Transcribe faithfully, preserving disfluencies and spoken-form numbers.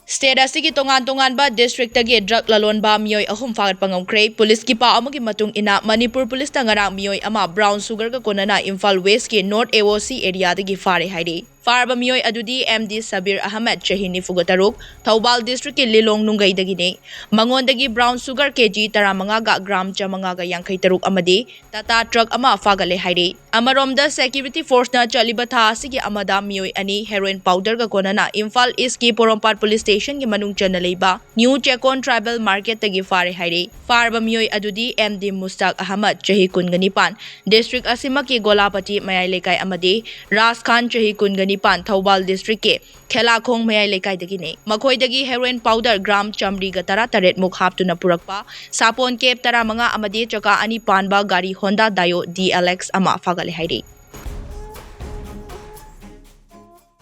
State ꯑꯁꯤꯒꯤ ꯇꯣꯉꯥꯟ ꯇꯣꯉꯥꯟꯕ districtꯇꯒꯤ drug ꯂꯂꯣꯟꯕ ꯃꯤꯑꯣꯏ ꯑꯍꯨꯝ ꯐꯥꯒꯠꯄ ꯉꯝꯈ꯭ꯔꯦ꯫ Policeꯀꯤ ꯄꯥꯎ ꯑꯃꯒꯤ ꯃꯇꯨꯡ ꯏꯟꯅ, ꯃꯅꯤꯄꯨꯔ Policeꯅ ꯉꯔꯥꯡ ꯃꯤꯑꯣꯏ ꯑꯃ brown sugarꯒ ꯀꯣꯟꯅꯅ ꯏꯝꯐꯥꯜ Westꯀꯤ North AOC areaꯗꯒꯤ ꯐꯥꯔꯦ ꯍꯥꯏꯔꯤ꯫ ꯐꯥꯔꯕ ꯃꯤꯑꯣꯏ ꯑꯗꯨꯗꯤ M D Sabir Ahmed, ꯆꯍꯤ ꯅꯤꯐꯨꯒ ꯇꯔꯨꯛ, ꯊꯧꯕꯥꯜ districtꯀꯤ ꯂꯤꯂꯣꯡ ꯅꯨꯡꯒꯩꯗꯒꯤꯅꯤ꯫ ꯃꯉꯣꯟꯗꯒꯤ brown sugar KG ꯇꯔꯥꯃꯉꯥꯒ gram ꯆꯥꯃꯉꯥꯒ ꯌꯥꯡꯈꯩ ꯇꯔꯨꯛ ꯑꯃꯗꯤ Tata truck ꯑꯃ ꯐꯥꯒꯠꯂꯦ ꯍꯥꯏꯔꯤ꯫ ꯑꯃꯔꯣꯝꯗ, security forceꯅ ꯆꯠꯂꯤꯕ ꯊꯥ ꯑꯁꯤꯒꯤ ꯑꯃꯗ ꯃꯤꯑꯣꯏ ꯑꯅꯤ heroin powderꯒ ꯀꯣꯟꯅꯅ ꯏꯝꯐꯥꯜ Eastꯀꯤ ꯄꯣꯔꯣꯝꯄꯥꯠ police stationꯒꯤ ꯃꯅꯨꯡ ꯆꯟꯅ ꯂꯩꯕ New Chekon tribal marketꯇꯒꯤ ꯐꯥꯔꯦ ꯍꯥꯏꯔꯤ꯫ ꯐꯥꯔꯕ ꯃꯤꯑꯣꯏ ꯑꯗꯨꯗꯤ M D Mustaq Ahmed, ꯆꯍꯤ ꯀꯨꯟꯒ ꯅꯤꯄꯥꯟ, district ꯑꯁꯤꯃꯛꯀꯤ ꯒꯣꯂꯥꯄꯇꯤ ꯃꯌꯥꯏ ꯂꯩꯀꯥꯏ ꯑꯃꯗꯤ ꯔꯥꯖ ꯈꯥꯟ, ꯆꯍꯤ ꯀꯨꯟꯒ ꯅꯤꯄꯥꯟ, ꯊꯧꯕꯥꯜ districtꯀꯤ ꯈꯦꯂꯥꯈꯣꯡ ꯃꯌꯥꯏ ꯂꯩꯀꯥꯏꯗꯒꯤꯅꯤ꯫ ꯃꯈꯣꯏꯗꯒꯤ heroin powder gram ꯆꯥꯃꯔꯤꯒ ꯇꯔꯥꯇꯔꯦꯠ ꯃꯨꯛ ꯍꯥꯞꯇꯨꯅ ꯄꯨꯔꯛꯄ, ꯁꯥꯄꯣꯟ cap ꯇꯔꯥꯃꯉꯥ ꯑꯃꯗꯤ ꯆꯀꯥ ꯑꯅꯤ ꯄꯥꯟꯕ ꯒꯥꯔꯤ Honda Dio D L X ꯑꯃ ꯐꯥꯒꯠꯂꯦ ꯍꯥꯏꯔꯤ꯫